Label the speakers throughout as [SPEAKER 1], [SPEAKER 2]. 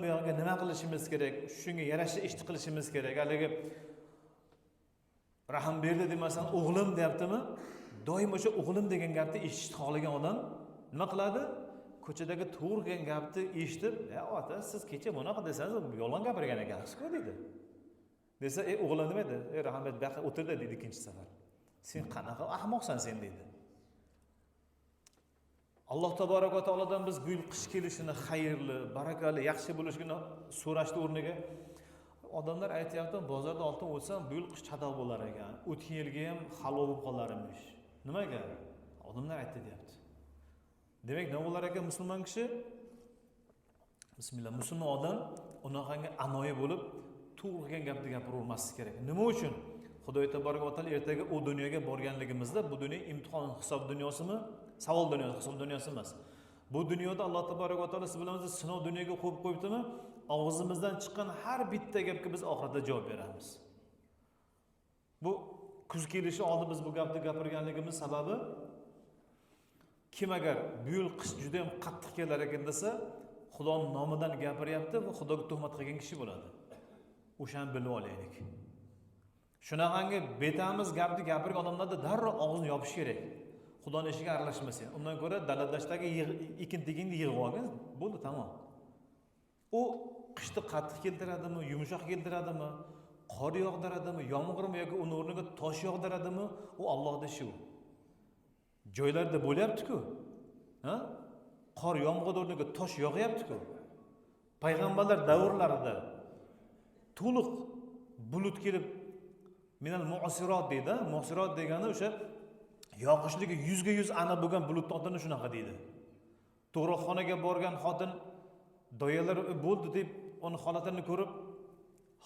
[SPEAKER 1] Buyog'iga nima qilishimiz kerak, shunga yarasha ishni qilishimiz kerak. Haligi rahm berdi demasan, o'g'lim deyaptimi, doim o'sha o'g'lim degan gapni eshitishni xohlagan odam nima qiladi? Ko'chadagi to'g'ri kelgan gapni eshitib, "E ota, siz kecha bunaqa desangiz, yolg'on gapirgan ekansizku", deydi. Desa, "Ey o'g'lim", demaydi, "Ey rahmat, bu yoqqa o'tirdi", deydi. Ikkinchi safar, "Sen qanaqa ahmoqsan sen", deydi. Alloh taboraka va taolodan biz bu yil qish kelishini xayrli, barakali, yaxshi bo'lishini so'rashni o'rniga, odamlar aytyapti, bozorda oltin o'tsam, bu yil qish chatoq bo'lar ekan, o'tgan yilgi ham halol bo'lib qolar emish. Nimaga? Odamlar aytdi, deyapti. Demak, nima bo'lar ekan musulmon kishi? Bismillah, musulmon odam unaqangi anoyi bo'lib, to'g'ri kelgan gapni gapiravermaslik kerak. Nima uchun? Xudo taboraka va taolo ertaga u dunyoga borganligimizda, bu dunyo imtihon, hisob dunyosimi, savol dunyosi, hisob dunyosi emas. Bu dunyoda Alloh taboraka va taolo siz bilan bizni sinov dunyoga qo'yib qo'yibdimi, og'zimizdan chiqqan har bitta gapga biz oxiratda javob beramiz. Bu kuz kelishi oldin biz bu gapni gapirganligimiz sababi, kim agar bu yil qish juda yam qattiq kelar ekan desa, Xudoni nomidan gapiryapti va Xudoga tuhmat qilgan kishi bo'ladi. O'shani bilib olaylik. Shunaqangi betamiz gapni gapirgan odamlarda darrov og'zini yopish kerak. Xudoni ishiga aralashma sen, undan ko'ra dala dashtdagi ekin tekingni yig'ib olgin, bo'ldi, tamom. U qishni qattiq keltiradimi, yumshoq keltiradimi, qor yog'diradimi, yomg'irmi yoki uni o'rniga tosh yog'diradimi, u Ollohni ishi. U joylarda bo'lyaptiku, ha, qor yomg'ir o'rniga tosh yog'yaptiku. Payg'ambarlar davrlarida to'liq bulut kelib, minal muasirot deydi. Muasirot degani o'sha yog'ishligi 100% aniq bo'lgan bulutni otini shunaqa deydi. Tug'ruqxonaga borgan xotin doyalar bo'ldi deb uni holatini ko'rib,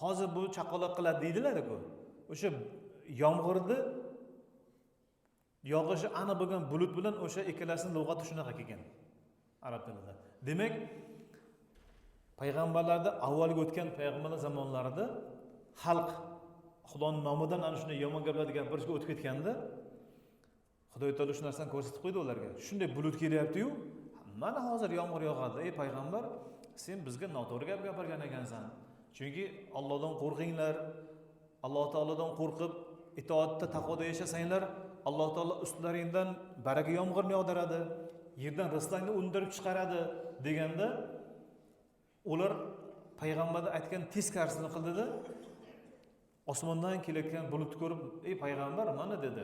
[SPEAKER 1] hozir bu chaqaloq qiladi deydilar-ku. O'sha yomg'irni yog'ishi aniq bo'lgan bulut bilan o'sha ikkalasini lug'ati shunaqa kelgan arab tilida. Demak, payg'ambarlarda, avvalgi o'tgan payg'ambarlar zamonlarida xalq Xudoni nomidan ana shunday yomon gaplarni gapirishga o'tib ketganda, Xudo taolo shu narsani ko'rsatib qo'ydi ularga. Shunday bulut kelyaptiyu, mana hozir yomg'ir yog'adi. Ey payg'ambar, sen bizga noto'g'ri gap gapirgan ekansan, chunki Ollohdan qo'rqinglar, Alloh taolodan qo'rqib, itoatda, taqvoda yashasanglar, Alloh taolo ustlaringdan baraka yomg'irni yog'diradi, yerdan rizqlarni undirib chiqaradi, deganda, ular payg'ambarni aytgan teskarisini qildida, osmondan kelayotgan bulutni ko'rib, "Ey payg'ambar, mana", dedi,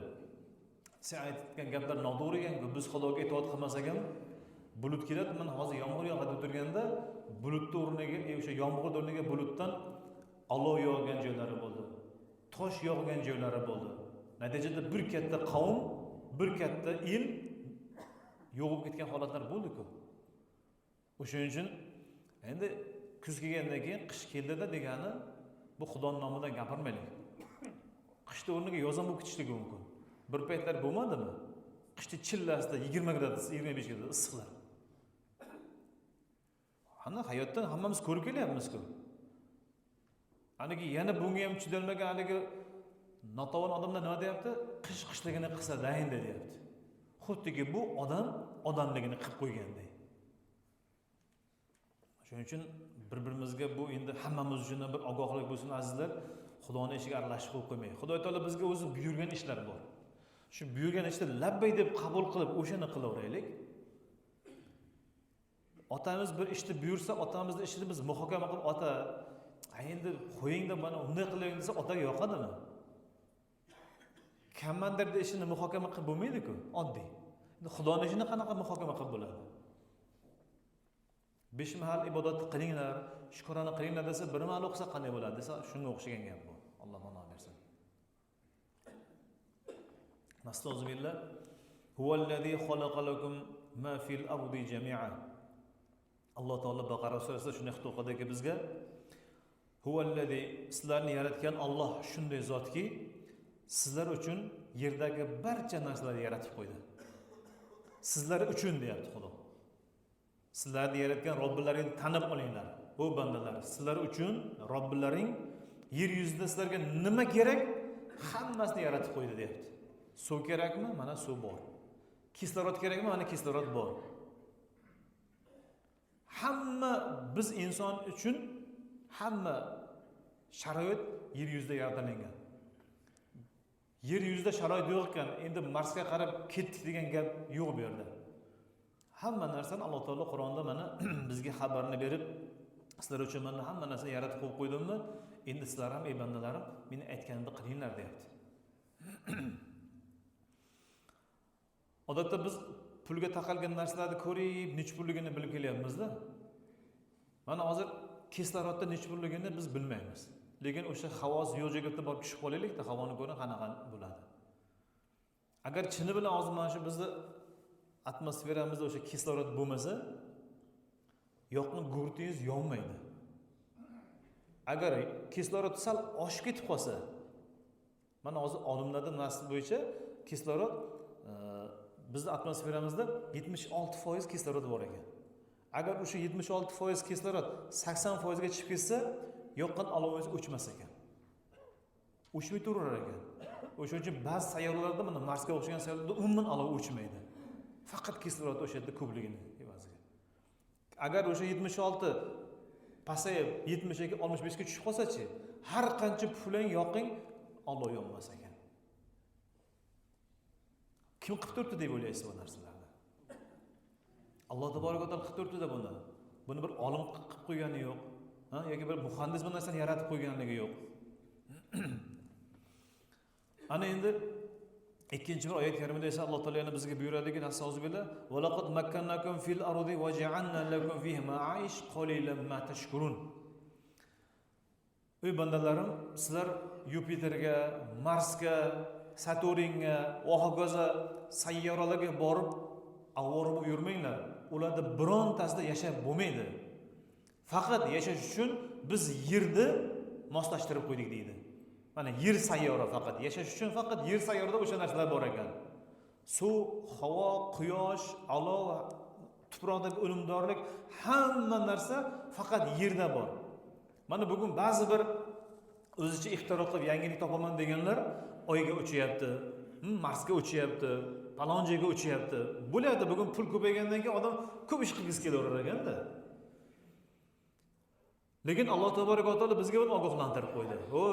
[SPEAKER 1] "sen aytgan gaplar noto'g'ri ekanku, biz Xudoga itoat qilmasak ham bulut keladi, mana hozir yomg'ir yog'adi", deb turganda, bulutni o'rniga, o'sha yomg'irni o'rniga bulutdan olov yog'gan joylari bo'ldi, tosh yog'gan joylari bo'ldi. Natijada bir katta qavm, bir katta el yo'q bo'lib ketgan holatlar bo'ldiku. O'shaning uchun endi kuz kelgandan keyin qish keldida degani, bu Xudoni nomidan gapirmaylik. Qishni o'rniga yoz ham bo'lib ketishligi mumkin. Bir paytlar bo'lmadimi, qishni chillasida 20 gradus, 25 gradus issiqlar? Ana hayotda hammamiz ko'rib kelyapmizku. Haligi yana bunga ham chidolmagan haligi notavon odamlar nima deyapti? "Qish qishligini qilsa endi", deyapti. Xuddiki bu odam odamligini qilib qo'yganday. Shuning uchun bir birimizga bu endi hammamiz uchun ham bir ogohlik bo'lsin, azizlar. Xudoni ishiga aralashib qo'yib qo'ymaylik. Xudo taolo bizga o'zi buyurgan ishlar bor. Shu buyurgan ishni labbay deb qabul qilib, o'shani qilaveraylik. Otamiz bir ishni buyursa, otamizni ishini biz muhokama qilib, "Ota, endi qo'yingda, mana unday qilaylik", desa, otaga yoqadimi? Komandirni ishini muhokama qilib bo'lmaydiku oddiy. Endi Xudoni ishini qanaqa muhokama qilib bo'ladi? Besh mahal ibodatni qilinglar, shukrona qilinglar desa, bir mahal o'qisa qanday bo'ladi desa, shunga o'xshagan gap bu. Alloh panoh bersin. Nastauzubillah. Huvallazi xalaqa lakum ma fil ardi jami'a. Alloh taolo Baqara surasida shunday xitob qildiki bizga: Huvallazi, sizlarni yaratgan Olloh shunday zotki, sizlar uchun yerdagi barcha narsalarni yaratib qo'ydi. Sizlar uchun, deyapti Xudo. Sizlarni yaratgan Robbilaringni tanib olinglar, bu bandalar. Sizlar uchun Robbilaring yer yuzida sizlarga nima kerak, hammasini yaratib qo'ydi, deyapti. Suv kerakmi? Mana suv bor. Kislorod kerakmi? Mana kislorod bor. Hamma biz inson uchun hamma sharoit yer yuzida yaratilgan. Yer yuzida sharoit yo'q ekan, endi Marsga qarab ketdik degan gap yo'q bu yerda. Hamma narsani Alloh taolo Qur'onda mana bizga xabarini berib, sizlar uchun mana hamma narsani yaratib qo'yib qo'ydimmi, endi sizlar ham ey bandalarim meni aytganimni qilinglar deyapti. Odatda biz pulga taqalgan narsalarni ko'rib, necha pulligini bilib kelyapmiz-da. Mana hozir kislorodda necha pulligini biz bilmaymiz. Lekin o'sha havosi yo'q joyga borib tushib qolaylik-da, havoni ko'ring qanaqa bo'ladi. Agar chini bilan hozir mana shu bizni atmosferamizda o'sha kislorod bo'lmasa, yoqqan gugurtingiz yonmaydi. Agar kislorod sal oshib ketib qolsa, mana hozir olimlarda nasib bo'yicha kislorod bizni atmosferamizda 76% kislorod bor ekan. Agar o'sha 76% kislorod 80% ga chiqib ketsa, yoqqan olovingiz o'chmas ekan. O'chmay turaver ekan. O'shuning uchun ba'zi sayyoralarda, mana Marsga o'xshagan sayyoralarda umuman olov o'chmaydi. Faqat kislorod o'sha yerda ko'pligini evaziga. Agar o'sha 76 pasayib 72 65 ga tushib qolsa-chi, har qancha puflang yoqing, olov yonmas ekan. Kim qilib turibdi deb o'ylaysiz bu narsalarni? Alloh taboraka va taolo qilib turibdi-da buni. Buni bir olim qilib qo'ygani yo'q, ha, yoki bir muhandis bu narsani yaratib qo'yganligi yo'q. Ana endi ikkinchi bir oyat karimada esa Alloh taolo yana bizga buyuradiki, nasauzubillah, va laqad makkannakum fil ardi va ja'alna lakum fiha ma'aish qalilan ma tashkurun. Ey bandalarim, sizlar Yupiterga, Marsga, Saturnga va hokazo sayyoralarga borib avvora bo'lib yurmanglar. Ularda birontasida yashab bo'lmaydi. Faqat yashash uchun biz yerni moslashtirib qo'ydik deydi. Mana yer sayyora faqat yashash uchun faqat yer sayyorada o'sha narsalar bor ekan. Suv, havo, quyosh, olov, tuproqdagi unumdorlik, hamma narsa faqat yerda bor. Mana bugun ba'zi bir o'zicha ixtiro qilib yangilik topaman deganlar Oyga uchyapti, Marsga uchyapti, falon joyga uchyapti. Bo'lyapti, bugun pul ko'paygandan keyin odam ko'p ish qilgisi kelaverar ekanda. Lekin Alloh taboraka va taolo bizga buni ogohlantirib qo'ydi. O,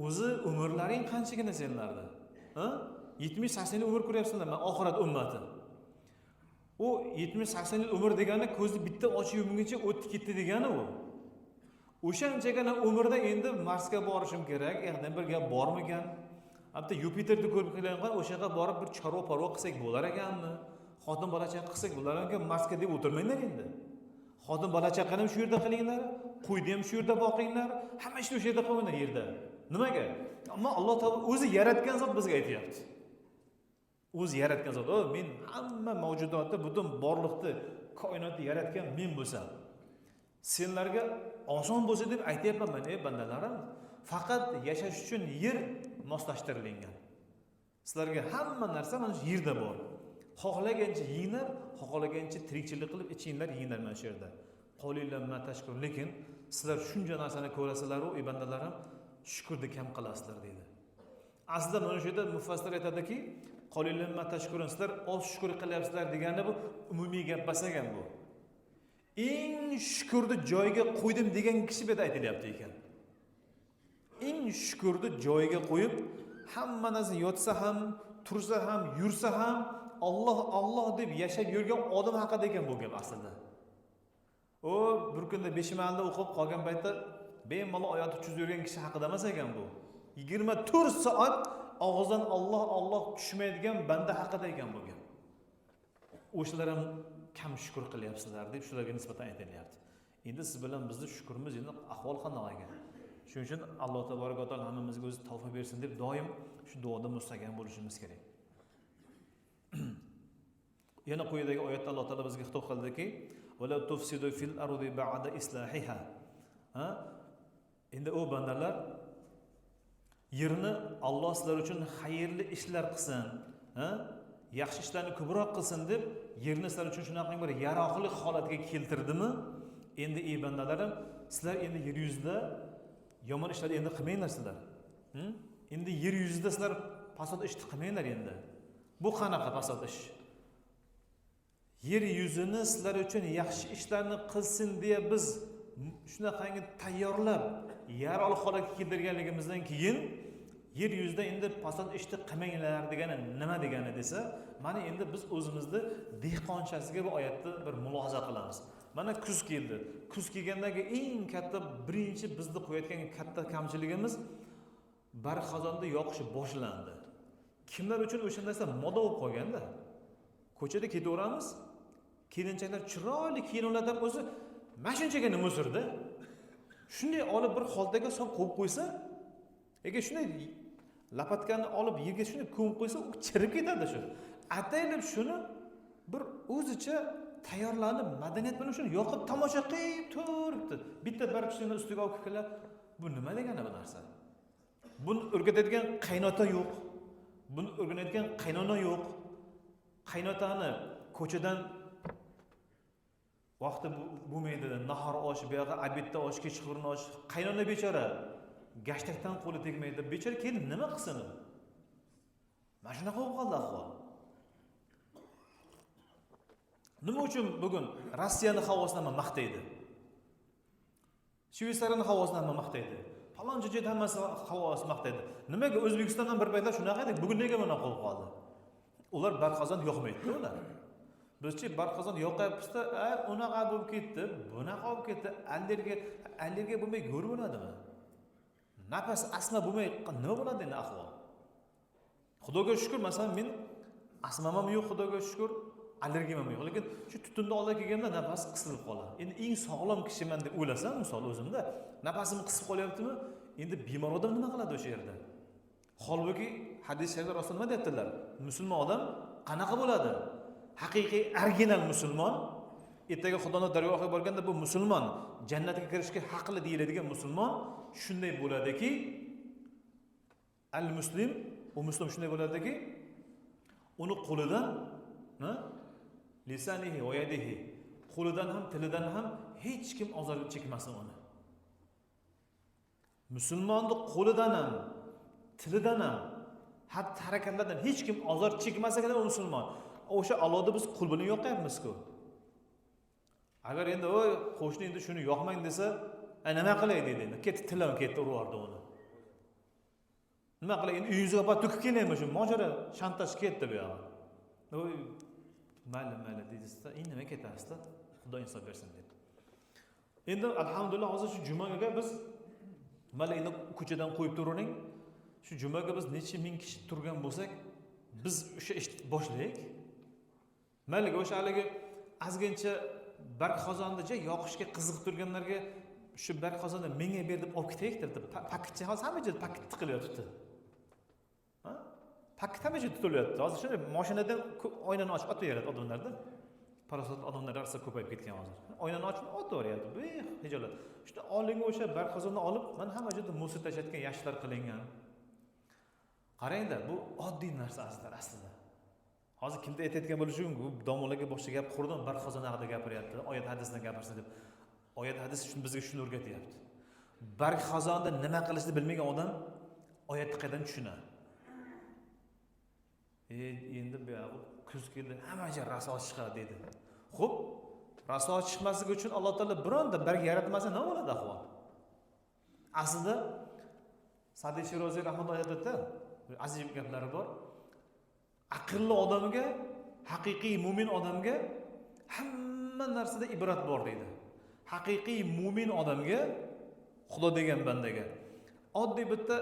[SPEAKER 1] o'zi umrlaring qanchagina senlarda? Ha? 70-80 yil umr ko'ryapsizlar, mana oxirat ummati. U 70-80 yil umr degani ko'zni bitta ochib yumguncha o'tdi ketdi degani u. O'shanchagina umrda endi Marsga borishim kerak, endi bir gap bormikan? Hatto Yupiterni ko'rib kelgan, o'sha yerga borib bir chorva parvo qilsak bo'lar ekanmi? Xotin bola chaqa qilsak bo'lar ekan, Marsga deb o'tirmanglar endi. Xotin bola chaqani ham shu yerda qilinglar, qo'yni ham shu yerda boqinglar, hamma ishni o'sha yerda qilinglar yerda. Nimaga? Ammo Alloh taolo o'zi yaratgan zot bizga aytyapti. O'zi yaratgan zot, "O, men hamma mavjudotni, butun borliqni, koinotni yaratgan men bo'lsam, senlarga oson bo'lsa deb aytyapman men, ey bandalarim, faqat yashash uchun yer moslashtirilgan. Sizlarga hamma narsa mana shu yerda bor. Xohlagancha yeyinglar, xohlagancha tirikchilik qilib ichinglar, yeyinglar mana shu yerda. Qolilan ma tashkur, lekin sizlar shuncha narsani ko'rasizlar-u, ey bandalarim, shukrni kam qilasizlar" deydi. Aslida mana shu yerda mufassir aytadiki, qolilan ma tashkurun, sizlar oz shukr qilyapsizlar degani bu umumiy gap emas ekan bu. Eng shukrni joyiga qo'ydim degan kishi bu yerda aytilyapti ekan. Eng shukrni joyiga qo'yib, hamma narsa yotsa ham, tursa ham, yursa ham Alloh Alloh deb yashab yurgan odam haqida ekan bu gap aslida. U bir kunda 5 malda o'qib qolgan paytda bemalol oyatni chuzib yurgan kishi haqida emas ekan bu. 24 soat og'izdan Alloh Alloh tushmaydigan banda haqida ekan bu gap. O'shalar ham kam shukr qilyapsizlar deb shularga nisbatan aytilyapti. Endi siz bilan bizni shukrimiz endi ahvol qanday ekan? Shuning uchun Alloh taboraka va taolo hammamizga o'zi tavfiq bersin deb doim shu duoda mustahkam bo'lishimiz kerak. Yana quyidagi oyatda Alloh taolo bizga xitob qildiki, "Va la tufsidu fil ardi ba'da islahiha." Ha? Endi u bandalar yerni Alloh sizlar uchun xayrli ishlar qilsin, ha? Yaxshi ishlarni ko'proq qilsin deb yerni sizlar uchun shunaqa bir yaroqli holatga keltirdimi? Endi ey bandalarim, sizlar endi yer yuzida yomon ishlarni endi qilmanglar sizlar. Endi yer yuzida sizlar fasod ishni qilmanglar endi. Bu qanaqa fasod ish? Yer yuzini sizlar uchun yaxshi ishlarni qilsin deya biz shunaqangi tayyorlab yaroqli holatga keltirganligimizdan keyin yer yuzida endi fasod ishni qilmanglar degani nima degani desa, mana endi biz o'zimizni dehqonchasiga bu oyatni bir mulohaza qilamiz. Mana kuz keldi. Kuz kelgandagi eng katta birinchi bizni qo'yayotgan katta kamchiligimiz barg xazonda yoqish boshlandi. Kimlar uchun o'sha narsa moda bo'lib qolganda, ko'chada ketaveramiz, kelinchaklar chiroyli kiyinuvlardan o'zi mana shunchagina musorda shunday olib bir xoltaga solib qo'yib qo'ysa, agar shunday lapatkani olib yerga shunday ko'mib qo'ysa, u chirib ketadi shu. Ataylab shuni bir o'zicha tayyorlanib madaniyat bilan shuni yoqib tomosha qilib turibdi. Bitta barchini ustiga olib kelib, bu nima degani bu narsa? Buni o'rgatadigan qaynota yo'q. Buni o'rganadigan qaynona yo'q. Qaynotani ko'chadan vaqti bo'lmaydi, nahor osh, buyog'i obedda osh, kechqurun osh. Qaynona bechora gashtakdan qo'li tegmaydi. Bechora kelin nima qilsin? Mana shunaqa bo'lib qoldi ahvol. Nima uchun bugun Rossiyani havosini hamma maqtaydi? Shveytsariyani havosini hamma maqtaydi. Faloncha joyda hammasi havosi maqtaydi. Nimaga O'zbekistondan bir paytlar shunaqa edik, bugun nega bunaqa bo'lib qoldi? Ular barqazon yoqmaydi ular. Bizchi barqazon yoqyapmizda, unaqa bo'lib ketdi, bunaqa bo'lib ketdi, allergiya bo'lmay go'r bo'ladimi? Nafas asma bo'lmay nima bo'ladi endi ahvol? Xudoga shukr, masalan, men asmam ham yo'q, Xudoga shukr, allergiyam ham yo'q, lekin shu tutunni oldiga kelganda nafas qisilib qoladi. Endi eng sog'lom kishiman deb o'ylasam, misol o'zimda nafasim qisib qolyaptimi? Endi bemor odam nima qiladi o'sha yerda? Holbuki hadis sharifda Rasul nima deyaptilar? Musulmon odam qanaqa bo'ladi? Haqiqiy original musulmon ertaga Xudoning dargohiga borganda bu musulmon jannatga kirishga haqli deyiladigan musulmon shunday bo'ladiki, al-muslim, u muslim shunday bo'ladiki, uni qo'lidan, lisanihi va yadihi, qo'lidan ham tilidan ham hech kim ozor chekmasin uni. Musulmonni qo'lidan ham, tilidan ham, xatti harakatlardan hech kim ozor chekmasa u musulmon. O'sha Allohni biz qo'l bilan yoqyapmiz-ku. Agar endi oy qo'shni endi shuni yoqmang desa, nima qilay deydi endi. Ketdi tilam ketdi urib yubordi uni. Nima qilay endi uyingizga borib to'kib kelaymi shu mojaro, shantaj ketdi bu yog'i. Oy mayli mayli deysizda, indamay ketasizda, Xudo insof bersin deb. Endi alhamdulillah hozir shu jumaga biz mana endi ko'chadan qo'yib turavering. Shu jumaga biz necha ming kishi turgan bo'lsak, biz o'sha ishni boshlaylik. Mayli o'sha haligi ozgincha barg xazonni yoqishga qiziqib turganlarga shu barg xazonni menga ber deb olib ketaylik deb paketcha hozir hamma joyda paket tiqilyapti. Ha? Paket hamma joyda tutilyapti. Hozir shunday mashinadan oynani ochib otaveradi odamlarda. Parasat odamlar rosa ko'payib ketgan hozir. Oynani ochib otaveryapti. Bu hijolat. Shunda olingan o'sha barg xazonni olib, mana hamma joyda musor tashlayotgan yashiklar qilingan. Qarangda, bu oddiy narsa aslida. Hozir kimda aytayotgan bo'lishi mumkin, bu domlaga boshqa gap qurdim, barg xazon haqida gapiryapti, oyat hadisdan gapirsin deb. Oyat hadis shuni bizga shuni o'rgatyapti. Barg xazonda nima qilishni bilmagan odam oyatni qayerdan tushunadi? Endi bu yog'i kuz keldi, hamma joy raso chiqadi deydi. Xo'p, raso chiqmasligi uchun Alloh taolo bironta barg yaratmasa nima bo'ladi ahvol? Aslida Sa'diy Sheroziy rahmatullohi aytadi, aziz gaplari bor. Aqlli odamga, haqiqiy mo'min odamga hamma narsada ibrat bor deydi. Haqiqiy mo'min odamga, Xudo degan bandaga oddiy bitta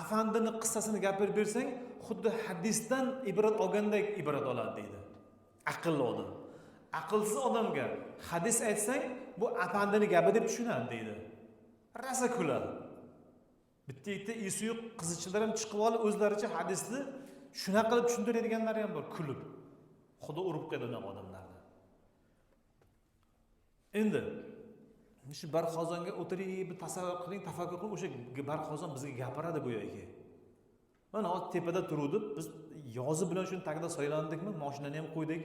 [SPEAKER 1] afandini qissasini gapirib bersang, xuddi hadisdan ibrat olgandek ibrat oladi deydi. Aqlli odam. Aqlsiz odamga hadis aytsang, bu afandini gapi deb tushunadi deydi. Rosa kuladi. Bitta ikkita esi yo'q qiziqchilar ham chiqib olib o'zlaricha hadisni shunaqa qilib tushuntiradiganlari ham bor, kulib. Xudo urib qo'yadi unaqa odamlarni. Endi shu barg xazonga o'tirib tasavvur qiling, tafakkur qiling, o'sha barg xazon bizga gapiradi go'yoki. Mana hozir tepada turuvdik, biz yozi bilan shuni tagida soyalandikmi, mashinani ham qo'ydik,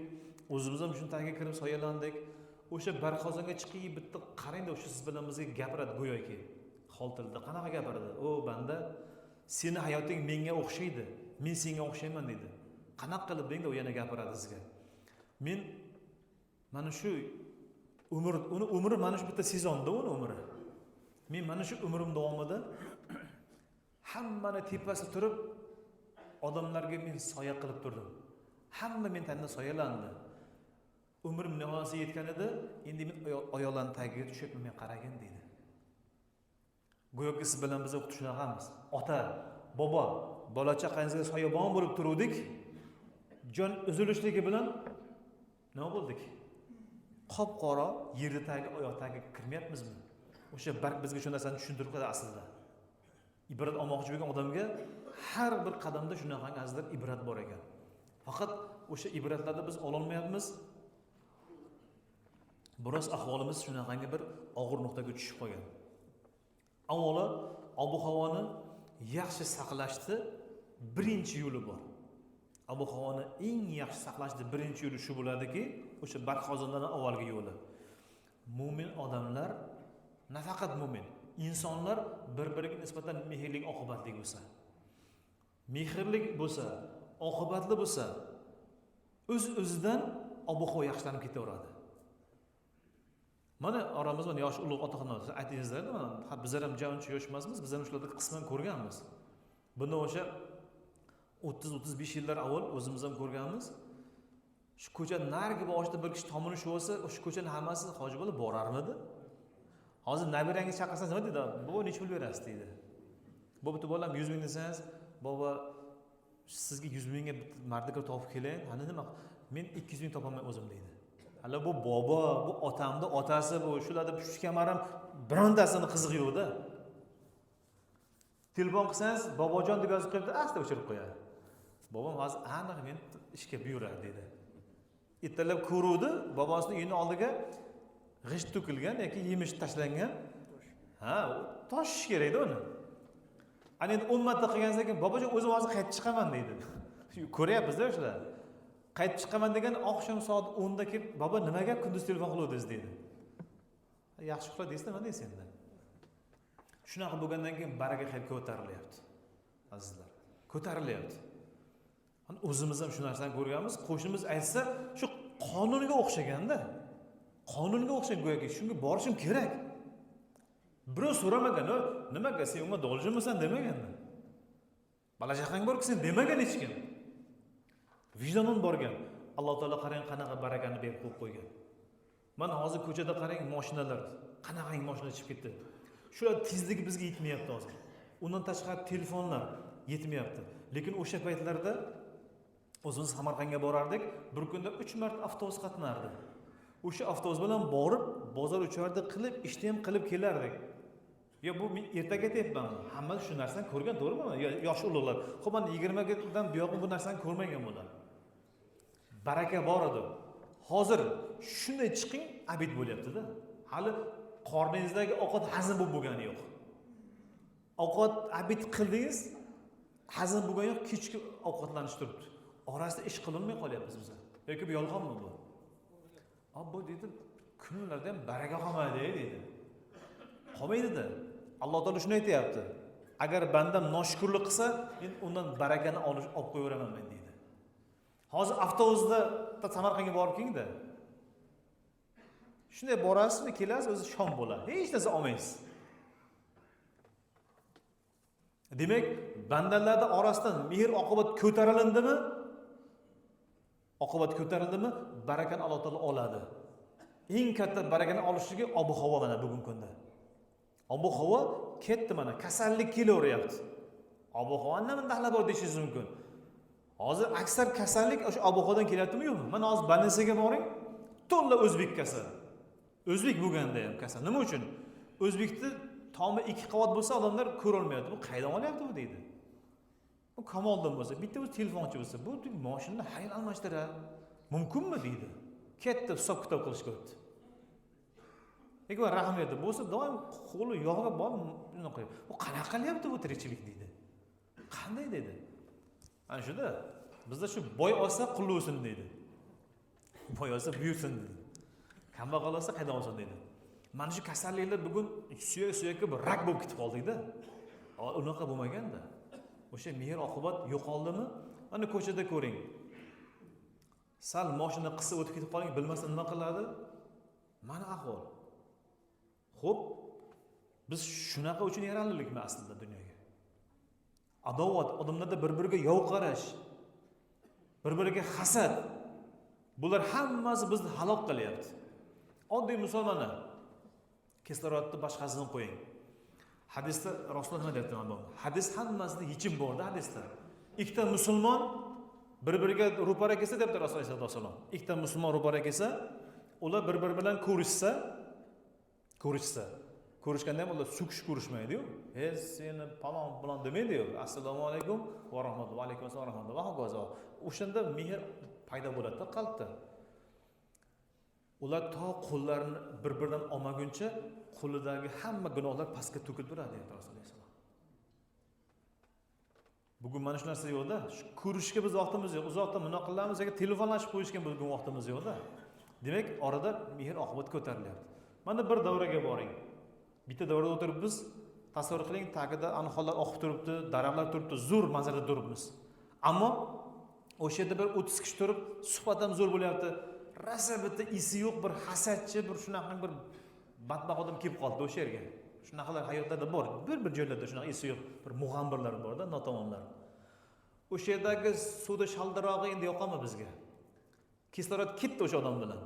[SPEAKER 1] o'zimiz ham shuni tagiga kirib soyalandik. O'sha barg xazonga chiqib bitta qarangda, o'sha siz bilan bizga gapiradi go'yoki. Hol tilida qanaqa gapiradi? O banda, seni hayoting menga o'xshaydi, men senga o'xshayman deydi. Qanaqa qilib dengda u yana gapiradi sizga. Men Mana shu umr, uni umri mana shu bitta sezonda uni umri. Men mana shu umrim davomida hammani tepasida turib odamlarga men soya qilib turdim. Hamma men tanda soyalandi. Umrim nihoyasiga yetganida endi men oyoqlarning tagiga tushyapman, men qaragin deydi. Go'yoki siz bilan biz xuddi shunaqamiz. Ota, bobo, bola chaqangizga soyabon bo'lib turuvdik. Jon uzilishligi bilan nima bo'ldik? Qop-qora yerni tagi, oyoq tagiga kirmayapmizmi? O'sha barg bizga shu narsani tushuntirib qo'yadi aslida. Ibrat olmoqchi bo'lgan odamga har bir qadamda shunaqangi azizlar ibrat bor ekan. Faqat o'sha ibratlarni biz ololmayapmiz. Biroz ahvolimiz shunaqangi bir og'ir nuqtaga tushib qolgan. Avvalo ob-havoni yaxshi saqlashni birinchi yo'li bor. Ob-havoni eng yaxshi saqlashni birinchi yo'li shu bo'ladiki, o'sha barq xozondan avvalgi yo'li. Mo'min odamlar, nafaqat mo'min, insonlar bir-biriga nisbatan mehrlik, oqibatli bo'lsa. Mehrlik bo'lsa, oqibatli bo'lsa, o'z-o'zidan ob-havo yaxshilanib ketaveradi. Mana oramizda mana yosh ulug' otaxonlar aytingizlar, mana bizlar ham uncha yosh emasmiz, biz ham shularni qisman ko'rganmiz. Bundan o'sha 30-35 yillar avval o'zimiz ham ko'rganmiz. Shu ko'cha narigi boshida bir kishi tomini shu bo'lsa, o'sha ko'chani hammasi hoji bola borarmidi? Hozir nabirangiz chaqirsangiz nima deydi? Bobo necha pul berasiz deydi. Bu bitta bolam 100 ming desangiz, bobo sizga 100 mingga bitta mardikor topib keling, hani nima? Men 200 ming topaman o'zim deydi. Hali bu bobo, bu otamni otasi, bu shularda pushti kamarim birontasini qizig'i yo'qda. Telefon qilsangiz, bobojon deb yozib qo'yibdi, asta o'chirib qo'yadi. Bobom hozir aniq men ishga buyuradi deydi. Ertalab ko'ruvdi, bobosini uyini oldiga g'isht to'kilgan yoki yemish tashlangan. Ha, toshish kerakda uni. Ana endi 10 marta qilgandan keyin bobojon o'zim hozir qaytib chiqaman deydi. Ko'ryapmiz-da o'shalar. Qaytib chiqaman degan oqshom soat 10 da kelib, bobo nimaga kunduz telefon qiluvdingiz deydi. Yaxshi uxla deysiz, nima deysiz endi? Shunaqa bo'lgandan keyin baraka xayr ko'tarilyapti. Azizlar, ko'tarilyapti. Ana o'zimiz ham shu narsani ko'rganmiz. Qo'shnimiz aytsa, shu qonunga o'xshaganda, qonunga o'xshagan go'yoki shunga borishim kerak. Birov so'ramagan, nimaga sen unga doljimisan demaganda. Bola chaqang borku sen demagan hech kim. Vijdonan borgan. Alloh taolo qarang qanaqa barakani berib qo'yib qo'ygan. Mana hozir ko'chada qarang mashinalar, qanaqangi mashina chiqib ketdi. Shular tezligi bizga yetmayapti hozir. Undan tashqari telefonlar yetmayapti. Lekin o'sha paytlarda o'zimiz Samarqandga borardik, bir kunda 3 marta avtobus qatnardi. O'sha avtobus bilan borib, bozor uchardi qilib, ishni ham qilib kelardik. Yo bu men ertaga aytyapman, hamma shu narsani ko'rgan, to'g'rimi? Yosh ulug'lar. Xo'p, mana 20 dan buyog'i bu narsani ko'rmagan bular. Baraka bor edi. Hozir shunday chiqing, abid bo'lyapti-da. Hali qorningizdagi ovqat hazm bo'lib bo'lgani yo'q. Ovqat abid qildingiz, hazm bo'lgani yo'q, kechki ovqatlanish turibdi. Orasida ish qilinmay qolyapmiz biz. Yoki bu yolg'onmi bu? Bu deydi, kunlarda ham baraka qolmaydi deydi. Qolmaydi-da. Alloh taolo shuni aytayapti. Agar bandam noshukrlik qilsa, men undan barakani olib qo'yaveraman men deydi. Hozir avtobusda Samarqandga borib kelingda. Shunday borasiz, kelasiz, o'zi shom bo'ladi. Hech narsa olmaysiz. Demak, bandalarning orasidan mehr oqibat ko'tarilindimi? Oqibat ko'tarildimi? Barakani Alloh taolo oladi. Eng katta barakani olishligi ob-havo mana bugungi kunda. Ob-havo ketdi mana, kasallik kelaveryapti. Ob-havoni nima daxli bor deyishingiz mumkin. Hozir aksar kasallik o'sha ob-havodan kelyaptimi yo'qmi? Mana hozir больницаga boring, to'la o'zbek kasal. O'zbek bo'lganda ham kasal. Nima uchun? O'zbekni tomi 2 qavat bo'lsa odamlar ko'ra olmayapti. Bu qaydan olyapti bu deydi. Bu Kamoldan bo'lsa, bitta o'zi telefonchi bo'lsa, bu mashinani har yil almashtiradi. Mumkinmi deydi. Katta hisob kitob qilishga o'tdi. Lekin rahm berdi. Bo'lsa doim qo'li yog'ga borib nima qiladi. Bu qanaqa qilyapti bu tirikchilik deydi. Qanday dedi. Ana shuda bizda shu boy olsa qulli bo'lsin deydi. Boy olsa buyursin deydi. Kambag'al olsa qaydan olsin deydi. Mana shu kasalliklar bugun suyak suyakka bir rak bo'lib ketib qoldikda. Unaqa bo'lmaganda. O'sha mehr oqibat yo'qoldimi? Mana ko'chada ko'ring. Sal moshina qissa o'tib ketib qoling, bilmasdan nima qiladi? Mana ahvol. Xo'p, biz shunaqa uchun yaraldilikmi aslida dunyoga? Adovat, odamlarda bir-biriga yov qarash, bir-biriga hasad, bular hammasi bizni halok qilyapti. Oddiy misol mana kislorodni boshqasini qo'ying. Hadisda Rasululloh nima deyapti mana bu? Hadis hammasida yechim borda hadisda. Ikkita musulmon bir-biriga ro'para kelsa deyapti Rasululloh sollallohu alayhi vasallam. Ikkita musulmon ro'para kelsa, ular bir-biri bilan ko'rishsa, ko'rishganda ham ular so'kish ko'rishmaydi-yu. "He, seni palon palon" demaydi-yu. Assalomu alaykum va rahmatulloh, va alaykum assalom va rahmatulloh va hokazo. O'shanda mehr paydo bo'ladi-da qalbda. Ular to qo'llarini bir-biridan olmaguncha qo'lidagi hamma gunohlar pastga to'kilib turadi deyapti Rasululloh sollallohu alayhi vasallam. Bugun mana shu narsa yo'qda. Shu ko'rishga biz vaqtimiz yo'q. Uzoqdan nima qilamiz yoki telefonlashib qo'yishga bugun vaqtimiz yo'qda. Demak, orada mehr oqibat ko'tarilyapti. Mana bir davraga boring. Bitta davrada o'tiribmiz, tasavvur qiling, tagida anhorlar oqib turibdi, daraxtlar turibdi, zo'r manzarada turibmiz. Ammo o'sha yerda bir 30 kishi turib, suhbat ham zo'r bo'lyapti. Rosa bitta isi yo'q, bir hasadchi, bir shunaqa bir badbaxt odam kelib qoldi o'sha yerga. Shunaqalar hayotlarda bor. Bir-bir joylarda shunaqa isi yo'q, bir mug'ambirlar borda, notavonlar. O'sha yerdagi suvda shaldirog'i endi yoqami bizga? Kislorod ketdi o'sha odam bilan.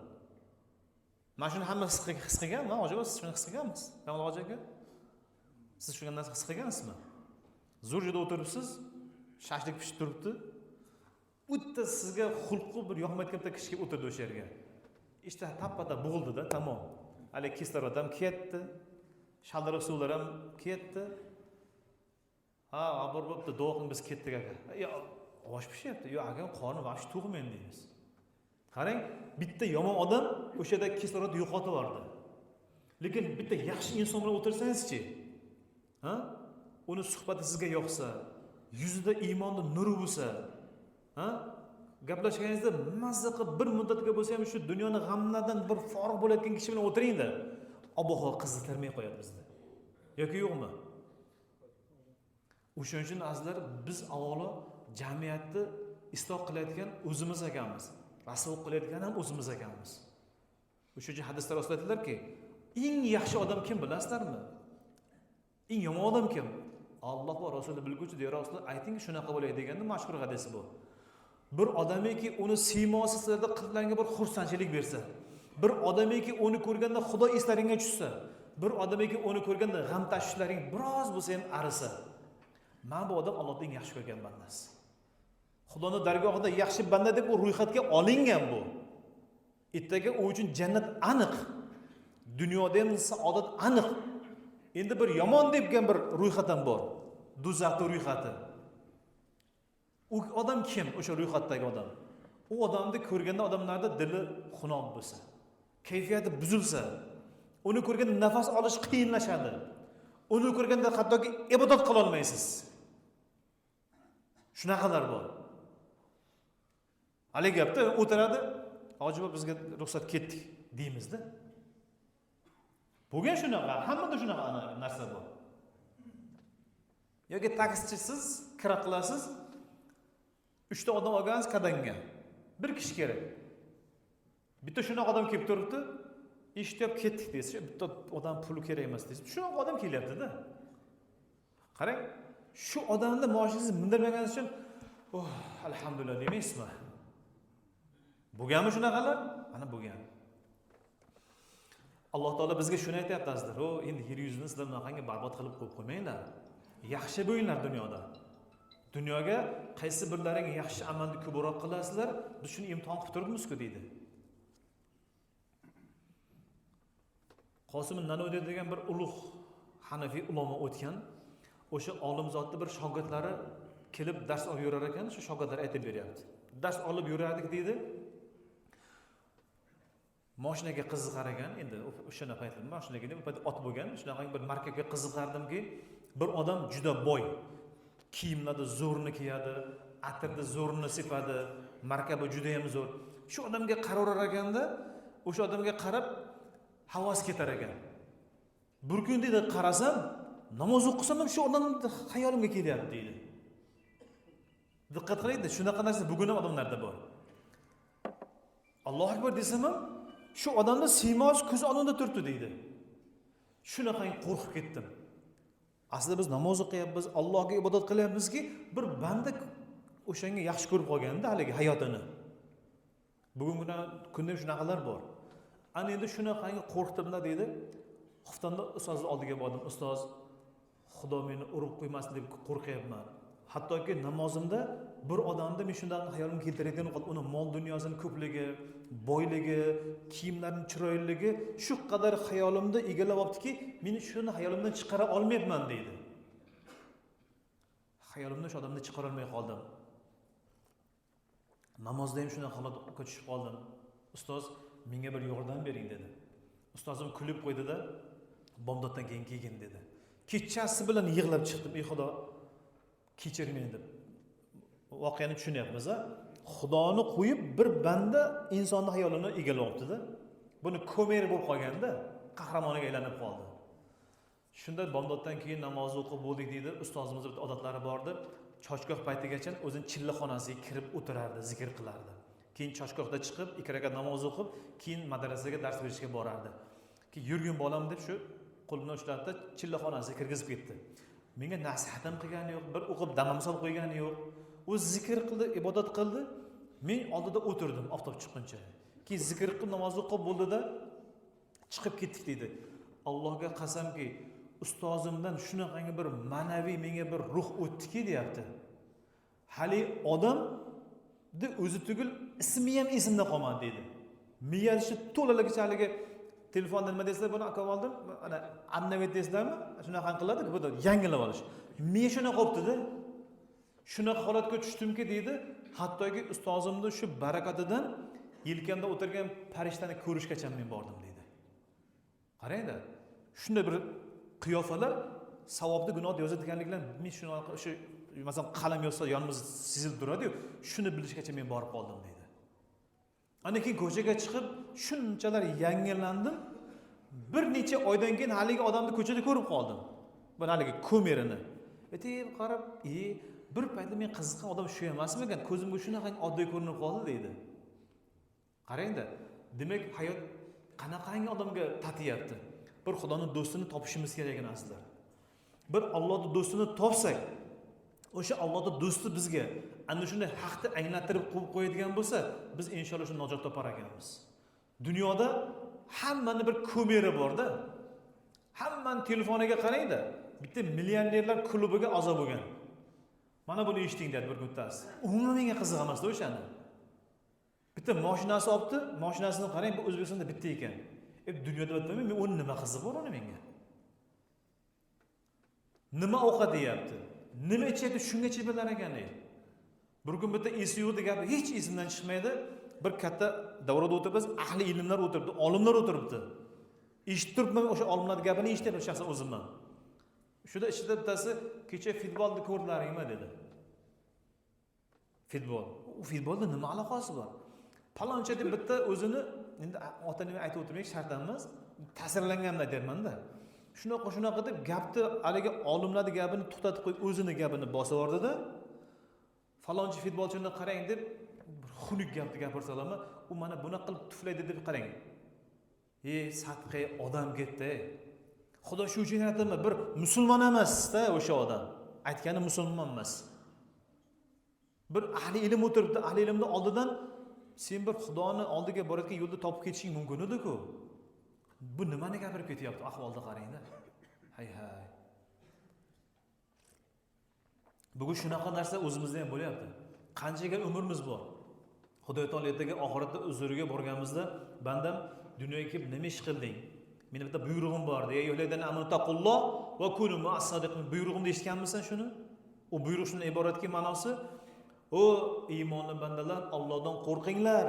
[SPEAKER 1] Mana shuni hamma his qilganmi? Hoji siz shuni his qilganmisiz? Kamol hoji aka? Siz shunga narsa his qilgansizmi? Zo'r joyda o'tiribsiz, shashlik pishib turibdi. O'ta sizga xulqi bir yoqmayotgan bitta kishi kelib o'tirdi o'sha yerga. Ishda tappada bo'g'ildida, tamom. Hali kislorod ham ketdi, shaldiroq suvlar ham ketdi. Ha, obor bo'pti, duo qiling, biz ketdik aka. Yo, osh pishyapti. Yo, aka, qornim вообще to'qmi deymiz. Qarang, bitta yomon odam o'sha yerda kislorod yo'qotib yubordi. Lekin bitta yaxshi inson bilan o'tirsangizchi, ha? Uni suhbati sizga yoqsa, yuzida iymonni nuri bo'lsa, ha? Gaplashganingizda mazza qilib bir muddatga bo'lsa ham shu dunyoni g'amlaridan bir forig' bo'layotgan kishi bilan o'tiringda, ob-havo qiziqtirmay qo'yadi bizni. Yoki yo'qmi? O'shaning uchun azizlar, biz avvalo jamiyatni isloh qilayotgan o'zimiz ekanmiz. Rasvo qilayotgan ham o'zimiz ekanmiz. O'sha uchun hadisda Rasul aytdilarki, eng yaxshi odam kim bilasizlarmi? Eng yomon odam kim? Alloh va Rasuli bilguchi deya Rasululloh ayting, shunaqa bo'lay deganda mashhur hadisi bu. Bir odamiki uni siymosi sizlarda qalblaringga bir xursandchilik bersa, bir odamiki uni ko'rganda Xudo eslaringga tushsa, bir odamiki uni ko'rganda g'am tashvishlaring biroz bo'lsa ham arisa, mana bu odam Allohning eng yaxshi ko'rgan bandasi. Xudoni dargohida yaxshi banda deb u ro'yxatga olingan bu. Ertaga u uchun jannat aniq. Dunyoda ham saodat aniq. Endi bir yomon debgan bir ro'yxat ham bor. Do'zaxning ro'yxati. U odam kim? O'sha ro'yxatdagi odam. U odamni ko'rganda odamlarda dili xunob bo'lsa, kayfiyati buzilsa, uni ko'rganda nafas olish qiyinlashadi. Uni ko'rganda hattoki ibodat qila olmaysiz. Shunaqalar bor. Haligi gapda o'tiradi, hoji bobo bizga ruxsat ketdik deymizda. Bo'lgan shunaqa, hammada shunaqa narsa bor. Yoki taksichisiz, kira qilasiz, 3 ta odam olgansiz qadamga. Bir kishi kerak. Bitta shunaqa odam kelib turibdi, eshitib ketdik deysiz, bitta odam puli kerak emas deysiz. Shunaqa odam kelyapti-da. Qarang, shu odamni moshinangizni mindirmaganingiz uchun, oh, alhamdulillah demaysizmi? Bo'lganmi shunaqalar? Mana bo'lgan. Alloh taolo bizga shuni aytyapti azizlar. O, endi yer yuzini sizlar bunaqangi barbod qilib qo'yib qo'ymanglar. Yaxshi bo'linglar dunyoda. Dunyoga qaysi birlaring yaxshi amalni ko'proq qilasizlar, biz shuni imtihon qilib turibmiz-ku deydi. Qosim Nanoviy degan bir ulug' Hanafiy ulamo o'tgan. O'sha olim zotni bir shogirdlari kelib dars olib yurar ekan, shu shogirdlar aytib beryapti. Dars olib yurardik deydi. Mashinaga qiziqar ekan, endi o'shana paytda mashinaga deb, u payt ot bo'lgan, shunaqa bir markaga qiziqardimki, bir odam juda boy. Kiyimlarda zo'rni kiyadi, atirda zo'rni sepadi, markabi juda ham zo'r. Shu odamga qaraverar ekanda, o'sha odamga qarab havas ketar ekan. Bir kun deydi qarasam, namoz o'qisam ham shu odamni xayolimga kelyapti deydi. Diqqat qilaylik, shunaqa narsa bugun ham odamlarda bor. Allohu akbar desam ham shu odamni siymosi ko'z oldimda turibdi deydi. Shunaqangi qo'rqib ketdim. Aslida biz namoz o'qiyapmiz, Allohga ibodat qilyapmizki, bir banda o'shanga yaxshi ko'rib qolganda haligi hayotini. Bugungi kunda ham shunaqalar bor. Ana endi shunaqangi qo'rqdimda deydi. Xuftonda ustozni oldiga bordim. Ustoz, Xudo meni urib qo'ymasin deb qo'rqyapman. Hattoki namozimda bir odamni men shunday hayolimga keltirayotgan qoldim. Uni mol dunyosining ko'pligi, boyligi, kiyimlarining chiroyliligi shu qadar hayolimda egallab olibdiki, men shuni hayolimdan chiqara olmayapman deydi. Hayolimdan shu odamni chiqara olmay qoldim. Namozda ham shunaqa holatga tushib qoldim. Ustoz, menga bir yordam bering dedi. Ustozim kulib qo'ydi-da, bomdoddan keyin kelgin dedi. Kechasi bilan yig'lab chiqdim. Ey Xudo, kechir meni deb. Voqeani tushunyapmiz-a? Xudoni qo'yib bir banda insonni hayolini egallab olibdi-da. Buni ko'mir bo'lib qolganda qahramoniga aylanib qoldi. Shunda bomdoddan keyin namozni o'qib bo'ldik deydi. Ustozimiz bir odatlari bordi. Chochgoh paytigacha o'zini chillaxonasiga kirib o'tirardi, zikr qilardi. Keyin chochgohda chiqib 2 rakat namoz o'qib, keyin madrasaga dars berishga borardi. Keyin yurgin bolam deb shu qo'limdan ushlatdi, chillaxonasiga kirgizib ketdi. Menga nasihat ham qilgani yo'q, bir o'qib damam solib qo'ygani yo'q. U zikr qildi, ibodat qildi. Men oldida o'tirdim oftob chiqquncha. Keyin zikr qilib namoz o'qib bo'ldida chiqib ketdik deydi. Allohga qasamki, ustozimdan shunaqangi bir ma'naviy menga bir ruh o'tdiki deyapti. Hali odamni o'zi tugul ismi ham esimda qolmadi deydi. Miyasi to'laligicha haligi telefonda nima deysizlar buni akam oldim, ana annavet deysizlarmi? Shunaqa qiladi, bu yangilab olish. Miya shunaqa bo'libdi-da. Shunaqa holatga tushdimki deydi, hattoki ustozimni shu barakatidan yelkamda o'tirgan farishtani ko'rishgacha men bordim deydi. Qarang-da, shunday bir qiyofalar savobni gunohni yozadiganliklar men shunaqa shu masalan qalam yozsa yonimiz sezilib turadi-yu, shuni bilishgacha men borib qoldim deydi. Ana keyin ko'chaga chiqib shunchalar yangilandim. Bir necha oydan keyin haligi odamni ko'chada ko'rib qoldim. Bu haligi ko'mirini. Deb qarab, bir paytda men qiziqqan odam shu emasmikan? Ko'zimga shunaqa oddiy ko'rinib qoldi deydi. Qarang-da, demak hayot qanaqangi odamga tatiyapti. Bir Xudoning do'stini topishimiz kerak ekan aslida. Bir Allohning do'stini topsak, o'sha Allohning do'sti bizga ana shunday haqni anglattirib qo'yib qo'yadigan bo'lsa, biz inshaalloh shuni najot topar ekanmiz. Dunyoda hammani bir ko'miri bor-da. Hammani telefoniga qarang-da, bitta millionerlar klubiga a'zo bo'lgan. Mana buni eshiting dedi bir bittasi. Umuman menga qiziq emasda o'shani. Bitta mashinasi olibdi, mashinasini qarang, bu O'zbekistonda bitta ekan. Dunyoda bitta, men uni nima qiziq bor uni menga? Nima ovqat yeyapti? Nima ichyapti shungacha bilar ekan. Bir kun bitta esi yo'q degan gapi hech esimdan chiqmaydi. Bir katta davrada o'tiribmiz, ahli ilmlar o'tiribdi, olimlar o'tiribdi. Eshitib turibman o'sha olimlarning gapini eshityapman shaxsan o'zimman. Shuda ichida bittasi kecha futbolni ko'rdilaringmi dedi. Futbol. U futbolda nima aloqasi bor? Paloncha deb bitta o'zini endi ota-onamga aytib o'tirmak shart emas, ta'sirlanganimni aytyapman-da. Shunaqa shunaqa deb gapni haligi olimlarning gapini to'xtatib qo'yib o'zini gapini bosib yubordida. Falonchi futbolchini qarang deb bir xunuk gapni gapirsalarmi, u mana buni qilib tuflaydi deb qarang. Ey, sadqa odam ketdi. Xudo shu uchun yaratdimi? Bir musulmon emas-da o'sha odam. Aytgani musulmon emas. Bir ahli ilm o'tiribdi, ahli ilmni oldidan sen bir Xudoni oldiga borayotgan yo'lda topib ketishing mumkin edi-ku. Bu nimani gapirib ketyapti ahvolda qarang-da. Hay hay. Bugun shunaqa narsa o'zimizda ham bo'lyapti. Qanchaga umrimiz bor. Xudo taolo ertaga oxiratda huzuriga borganimizda bandam dunyoga kelib nima ish qilding? Meni bitta buyrug'im bor deya, ayyuhallazina amanu taqulloh va kunu ma'as sodiqin buyrug'imni eshitganmisan shuni? U buyruq shundan iboratki ma'nosi, o iymonli bandalar, Allohdan qo'rqinglar,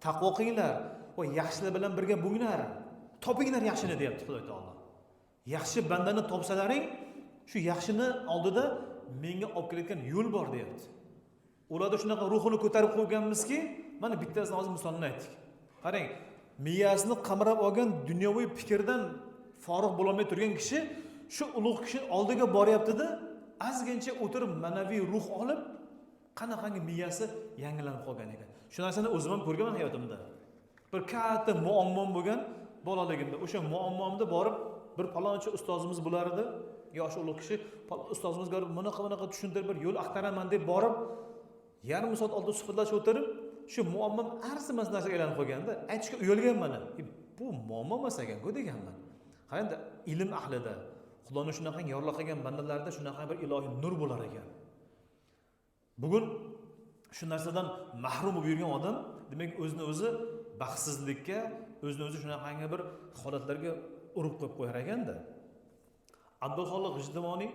[SPEAKER 1] taqvo qilinglar va yaxshilar bilan birga bo'linglar. Topinglar yaxshini deyapti Xudo taolo. Yaxshi bandani topsalaring, shu yaxshini oldida menga olib kelayotgan yo'l bor deyapti. Ularda shunaqa ruhini ko'tarib qo'yganmizki, mana bittasini hozir misolini aytdik. Qarang, miyasini qamrab olgan dunyoviy fikrdan forig' bo'lolmay turgan kishi shu ulug' kishi oldiga boryapti-da, ozgincha o'tirib ma'naviy ruh olib, qanaqangi miyasi yangilanib qolgan ekan. Shu narsani o'zim ham ko'rganman hayotimda. Bir katta muammom bo'lgan bolaligimda. O'sha muammomda borib bir palonchi ustozimiz bo'lar edi, yoshi ulug' kishi, ustozimizga borib bunaqa bunaqa tushuntirib bir yo'l axtaraman deb borib, yarim soat oldin suhbatlashib o'tirib, shu muammom arzimas narsaga aylanib qolganda aytishga uyalganman. Bu muammo emas ekan-ku deganman. Ha, endi ilm ahlida, Xudoni shunaqa yorlaqagan bandalarda shunaqa bir ilohiy nur bo'lar ekan. Bugun shu narsadan mahrum bo'lib yurgan odam, demak, o'zini o'zi baxtsizlikka, o'zini o'zi shunaqangi bir holatlarga urib qo'yib qo'yar ekanda. Abdulxoliq G'ijduvoniy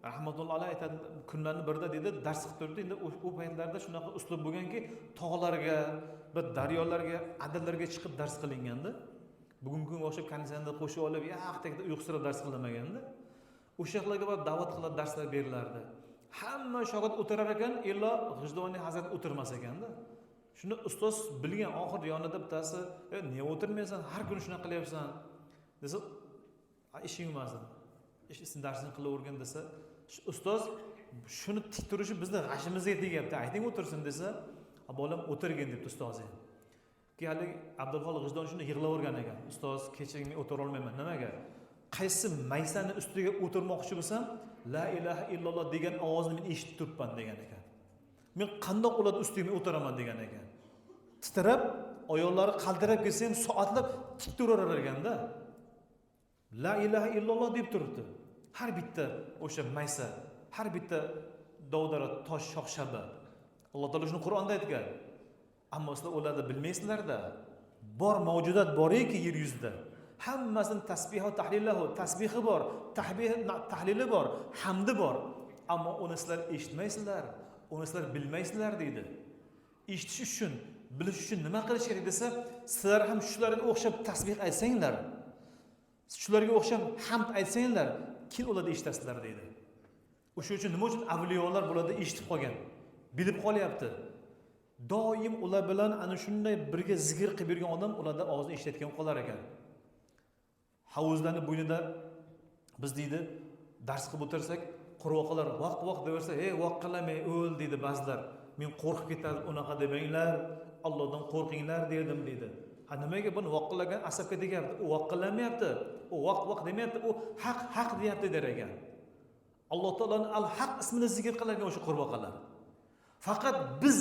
[SPEAKER 1] rahmatullohi alayhi aytadi, kunlarni birida deydi, dars qilib turibdi. Endi u paytlarda shunaqa uslub bo'lganki, tog'larga, bir daryolarga, adillarga chiqib dars qilinganda. Bugungi kunga o'xshab konditsionerni qo'shib olib, yoqda uyqusirab dars qilinmaganda. O'sha yoqlarga borib da'vat qilib darslar berilardi. Hamma shogird o'tirar ekan, illo G'ijduvoniy hazrat o'tirmas ekanda. Shuni ustoz bilgan, oxir yonida bittasi, nega o'tirmaysan, har kuni shunaqa qilyapsan desa, ishing emas dedi. Ish sen darsini qilavergin desa, ustoz shuni tik turishi bizni g'ashimizga tegyapti, ayting o'tirsin desa, bolam o'tirgin debdi ustozi ham. Keyin haligi Abdulxoliq G'ijduvoniy shuni yig'lavergan ekan. Ustoz, kechiring, men o'tira olmayman. Nimaga? Qaysi maysani ustiga o'tirmoqchi bo'lsam, la ilaha illalloh degan ovozni men eshitib turibman degan ekan. Men qandoq ularni ustiga men o'tiraman degan ekan. Titrab, oyoqlari qaltirab ketsa ham soatlab tik turaverar ekanda. La ilaha illalloh deb turibdi. Har bitta o'sha maysa, har bitta dovdara tosh shox-shabba. Alloh taolo shuni Qur'onda aytgan. Ammo sizlar ularni bilmaysizlarda. Bor mavjudot boriki yer yuzida. Hammasini tasbihu tahlillahu, tasbihi bor, tahlili bor, hamdi bor. Ammo uni sizlar eshitmaysizlar, uni sizlar bilmaysizlar deydi. Eshitish uchun, bilish uchun nima qilish kerak desa, sizlar ham shularga o'xshab tasbih aytsanglar, shularga o'xshab hamd aytsanglar, keyin ularni eshitasizlar deydi. O'sha uchun nima uchun avliyolar bularni eshitib qolgan, bilib qolyapti. Doim ular bilan ana shunday birga zikr qilib yurgan odam ularning ovozini eshitayotgan qolar ekan. Havuzlarning bo'ynida biz deydi dars qilib o'tirsak, qurvoqalar vaq vaq deversa, ey vaqqilamay o'l deydi ba'zilar. Men qo'rqib ketardim, unaqa demanglar, Allohdan qo'rqinglar derdim deydi. Ha, nimaga buni vaqqilagan asabga tegyapti? U vaqqilamayapti, u vaq vaq demayapti, u haq haq deyapti der ekan. Alloh taoloning al-Haq ismini zikr qilar ekan o'sha qurboqalar. Faqat biz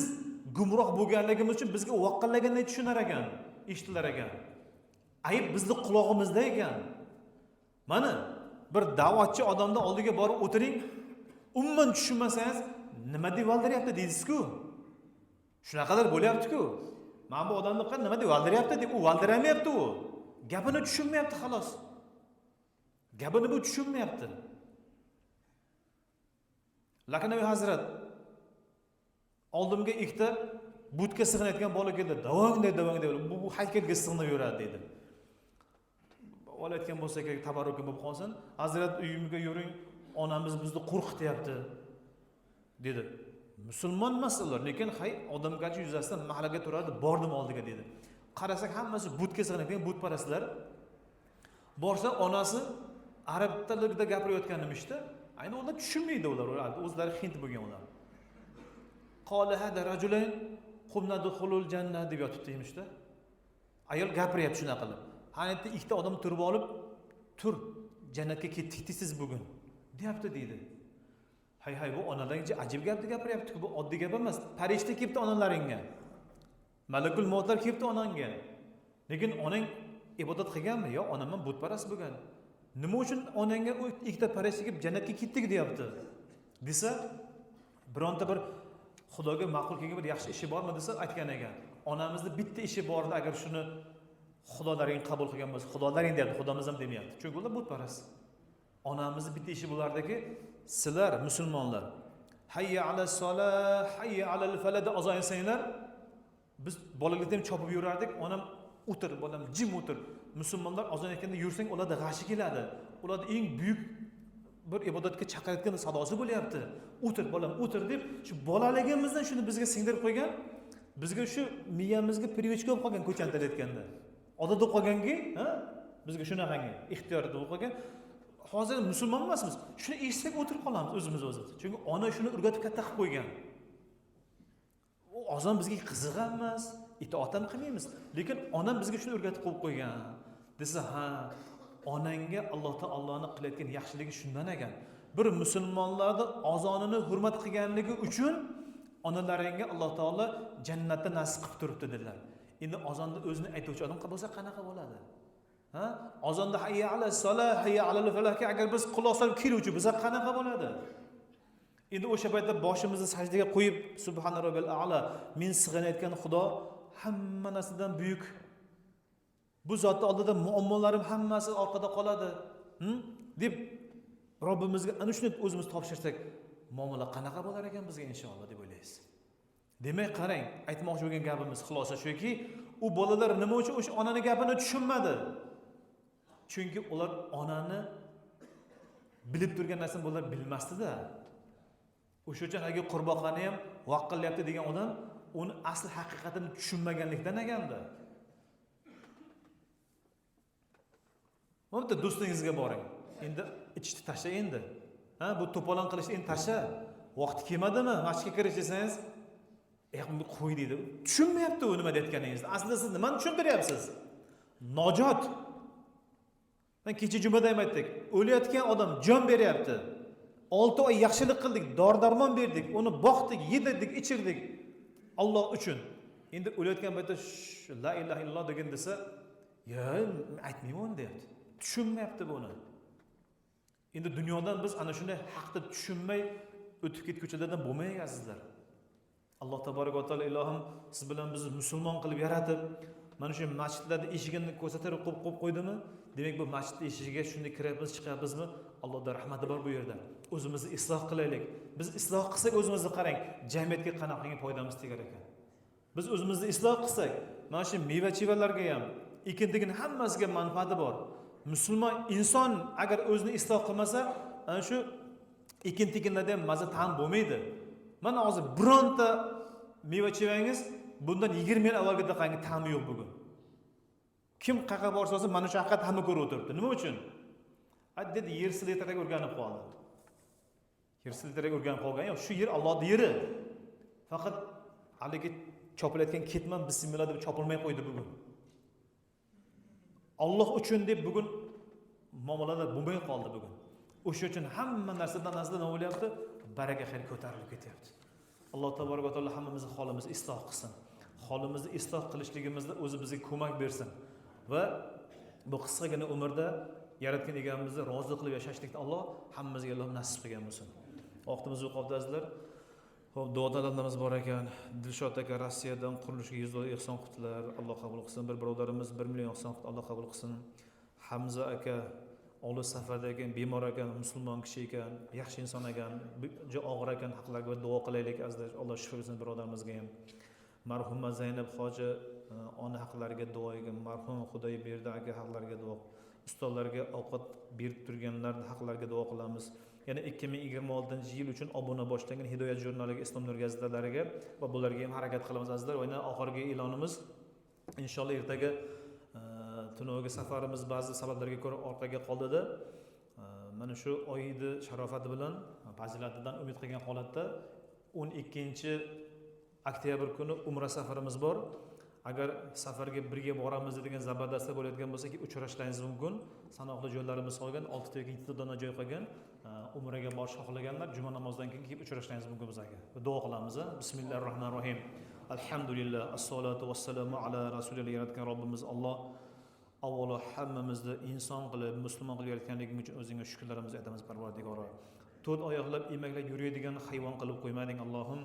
[SPEAKER 1] gumroh bo'lganligimiz uchun bizga vaqqillaganday tushunar ekan, eshitilar ekan. Ayib bizni qulog'imizda ekan. Mana bir da'vatchi odamni oldiga borib o'tiring, umuman tushunmasangiz nima deb valdiryapti deysiz-ku. Shunaqalar bo'lyapti-ku. Mana bu odamni qara nima deb valdiryapti deb, u valdiramayapti u. Gapini tushunmayapti xolos. Gapini bu tushunmayapti. Laknaviy hazrat oldimga ikkita butga sig'inayotgan bola keldi. Davangday davangday bu haykalga sig'inib yuradi dedi. Bola aytgan bo'lsa kerak, tabarrukim bo'lib qolsin. Hazrat uyimga yuring, onamiz bizni qo'rqityapti dedi. Musulmon emas ular, lekin hay odamgarchi yuzasidan mahallaga turardi, bordim oldiga dedi. Qarasak hammasi butga sig'inayotgan butparastlar. Borsa onasi arab tilida gapirayotgan emishda. Ayni ular tushunmaydi ular, o'zlari hind bo'lgan ular. Qola hada rajulayn qumna dukhulul janna deb yotibdi emishda. Ayol gapiryapti shunaqa qilib. Ha, endi ikkita odam turib olib, tur, jannatga ketdik deysiz bugun, deyapti deydi. Hay hay, bu onalarga ajib gapni gapiryapti-ku, bu oddiy gap emas. Farishta kelibdi onalaringga. Malakul mavtlar kelibdi onangga. Lekin onang ibodat qilganmi? Yo'q, onam ham butparast bo'lgan. Nima uchun onangga u ikkita farishta kelib jannatga ketdik deyapti? Desa, bironta bir Xudoga ma'qul kelgan bir yaxshi ishi bormi desa, aytgan ekan. Onamizni bitta ishi bor edi, agar shuni xudolaring qabul qilgan bo'lsa, xudolaring deyapti, xudomiz ham demayapti. Chunki ular butparast. Onamizni bitta ishi bo'lardiki, sizlar musulmonlar hayya ala solah, hayya alal falah deb azon aytsanglar, biz bolalikda ham chopib yurardik. Onam o'tir, bolam jim o'tir. Musulmonlar azon aytganda yursang ularda g'ashi keladi. Ularda eng buyuk bir ibodatga chaqirayotgan sadosi bo'lyapti. O'tir bolam, o'tir deb shu bolaligimizdan shuni bizga singdirib qo'ygan. Bizga shu miyamizga привычка bo'lib qolgan ko'chani aytganda. Odat bo'lib qolganki, ha? Bizga shunaqangi ixtiyor bo'lib qolgan. Hozir musulmon emasmiz. Shuni eshitsak o'tirib qolamiz o'zimiz o'zimiz. Chunki ona shuni o'rgatib katta qilib qo'ygan. U ozon bizga qiziq emas, itoat ham qilmaymiz. Lekin onam bizga shuni o'rgatib qo'yib qo'ygan desa, ha, onangga Alloh taoloni qilayotgan yaxshiligi shundan ekan. Bir musulmonlarni ozonini hurmat qilganligi uchun onalaringga Alloh taolo jannatda nasib qilib turibdi dedilar. Endi ozonni o'zini aytuvchi odam bo'lsa qanaqa bo'ladi? Ha? Ozonda hayya ala solah, hayya alal falahga agar biz quloq solib keluvchi bo'lsak qanaqa bo'ladi? Endi o'sha paytda boshimizni sajdaga qo'yib subhana robbil a'la, men sig'inayotgan Xudo hamma narsadan buyuk. Bu zotni oldida muammolarim hammasi orqada qoladi, deb Robbimizga ana shuni o'zimiz topshirsak, muomala qanaqa bo'lar ekan bizga inshaalloh deb o'ylaysiz. Demak, qarang, aytmoqchi bo'lgan gapimiz xulosa shuki, u bolalar nima uchun o'sha onani gapini tushunmadi? Chunki ular onani bilib turgan narsani bular bilmasdi-da. O'sha uchun haligi qurbaqani ham vaqillayapti degan odam uni asl haqiqatini tushunmaganlikdan ekanda. Mana bitta do'stingizga boring. Endi ichishni tashla endi. Ha, bu to'polon qilishni endi tashla. Vaqti kelmadimi? Masjidga kirish desangiz, bu qo'y deydi. Tushunmayapti u nima deyotganingizni. Aslida siz nimani tushuntiryapsiz? Najot. Men kecha jumada ham aytdik. O'layotgan odam jon beryapti. 6 oy yaxshilik qildik, dori-darmon berdik, uni boqdik, yedirdik, ichirdik. Alloh uchun. Endi o'layotgan paytda la ilaha illalloh degan desa, ya aytmayman deyapti. Tushunmayapti buni. Endi dunyodan biz ana shunday haqni tushunmay o'tib ketguvchilardan bo'lmaylik azizlar. Alloh taborak va taolo ilohim siz bilan bizni musulmon qilib yaratib, mana shu masjidlarda eshigini ko'rsatib qo'yib qo'ydimi? Demak, bu masjid eshigiga shunday kiryapmiz, chiqyapmizmi? Allohning rahmati bor bu yerda. O'zimizni isloh qilaylik. Biz isloh qilsak o'zimizni qarang, jamiyatga qanaqangi foydamiz tegar ekan. Biz o'zimizni isloh qilsak, mana shu meva-chevalarga ham, ekin-tekin hammasiga manfaati bor. Musulmon inson agar o'zini isloh qilmasa, ana shu ekin-tekinlarda ham maza ta'm bo'lmaydi. Mana hozir bironta meva-chevangiz bundan 20 yil avvalgidaqangi ta'mi yo'q bugun. Kim qayerga borsa olsa, mana shu haqiqat hamma ko'rib o'tiribdi. Nima uchun? A dedi, yer silitaraga o'rganib qoldi. Yer silitaraga o'rganib qolgan yo'q, shu yer Allohning yeri. Faqat haligi chopilayotgan ketman bismillah deb chopilmay qo'ydi bugun. Alloh uchun deb bugun muomalalar bo'lmay qoldi bugun. O'sha uchun hamma narsadan aslida nima bo'lyapti? Baraka xayr ko'tarilib ketyapti. Alloh taborak va taolo hammamizni holimizni isloh qilsin. Holimizni isloh qilishligimizda o'zi bizga ko'mak bersin. Va bu qisqagina umrda yaratgan egamizni rozi qilib yashashlikni Alloh hammamizga Alloh nasib qilgan bo'lsin. Vaqtimiz yo'q azizlar. Xo'p, duo talablarimiz bor ekan. Dilshod aka Rossiyadan qurilishga $100 ehson qildilar. Alloh qabul qilsin. Bir birodarimiz 1 million ehson qildi. Alloh qabul qilsin. Hamza aka olis safarda ekan, bemor ekan, musulmon kishi ekan, yaxshi inson ekan, juda og'ir ekan, haqlarga duo qilaylik azizlar. Alloh shifo bersin birodarimizga ham. Marhuma Zaynab hoji ona haqlariga duo ekan, marhum Xudoyberdi aka haqlariga duo, ustozlarga ovqat berib turganlar haqlariga duo qilamiz. Yana 2026-yil uchun obuna boshlangan Hidoyat jurnaliga, Islom nur gazetalariga va bularga ham harakat qilamiz azizlar. Va yana oxirgi e'lonimiz inshaalloh ertaga tunovga safarimiz ba'zi sabablarga ko'ra orqaga qoldida. Mana shu oyni sharofati bilan fazilatidan umid qilgan holatda 12 oktyabr kuni umra safarimiz bor. Agar safarga birga boramiz degan zabardastlar bo'layotgan bo'lsa, uchrashishingiz mumkin. Sanoqli joylarimiz qolgan, 6 ta yoki 7 dona joy qolgan. Umraga borish xohlaganlar juma namozidan keyin kelib uchrashishingiz mumkin bizlarga. Duo qilamiz. Bismillahirrohmanirrohim. Alhamdulillah, assalatu vassalamu ala rasulillah. Yaratgan Robbimiz Alloh avvalo hammamizni inson qilib, musulmon qilib yaratganliging uchun o'zingga shukrlarimizni aytamiz, Parvardigoro. To'rt oyoqlab emaklab yuradigan hayvon qilib qo'ymading Allohim.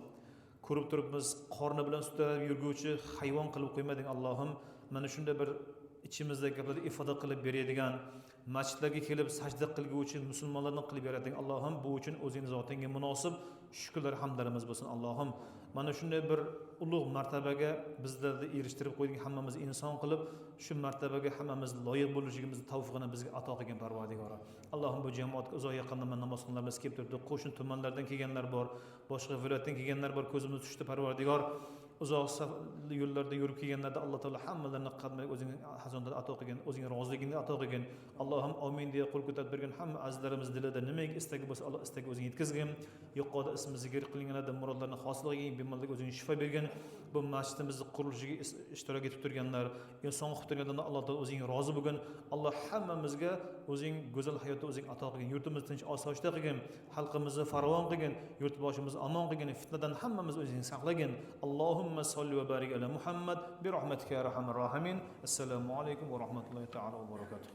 [SPEAKER 1] Ko'rib turibmiz, qorni bilan sutalab yurguvchi hayvon qilib qo'ymading Allohim. Mana shunday bir ichimizdagi gaplarni ifoda qilib beradigan, masjidlarga kelib sajda qilguvchi musulmonlarni qilib yaratding Allohim. Bu uchun o'zing zotingga munosib shukrlar hamdlarimiz bo'lsin Allohim. Mana shunday bir ulug' martabaga bizlarni erishtirib qo'yding, hammamizni inson qilib, shu martabaga hammamiz loyiq bo'lishligimizni tavfiqini bizga ato qilgin Parvardigoro. Allohim bu jamoatga uzoq yaqindan namozxonlarimiz kelib turibdi, qo'shni tumanlardan kelganlar bor, boshqa viloyatdan kelganlar bor, ko'zimiz tushdi Parvardigor. Uzoq yo'llarda yurib kelganlarda Alloh taolo hammalarini qadmiga o'zing hasanat ato qilgin, o'zing roziligingni ato qilgin. Allohim, omin deya qo'l ko'tarib bergan hamma azizlarimiz dilida nimaiki istagi bo'lsa, Alloh istagi o'zing yetkazgin. Yuqorida ismi zikr qilinganlarda murodlarini hosil qilgin, bemorlarga o'zing shifo bergin. Bu masjidimizni qurilishiga ishtirok etib turganlar, inson qilib turganlardan Alloh taolo o'zing rozi bo'lgin. Alloh hammamizga o'zing go'zal hayotni o'zing ato qilgin, yurtimizni tinch osoyishta qilgin, xalqimizni farovon qilgin, yurtboshimizni omon qilgin, fitnadan hammamizni o'zing saqlagin. Allohumma solli va barik ala Muhammad bi rahmatika ya arhamar rohimin. Assalomu alaykum va rahmatullohi taolo va barakatuh.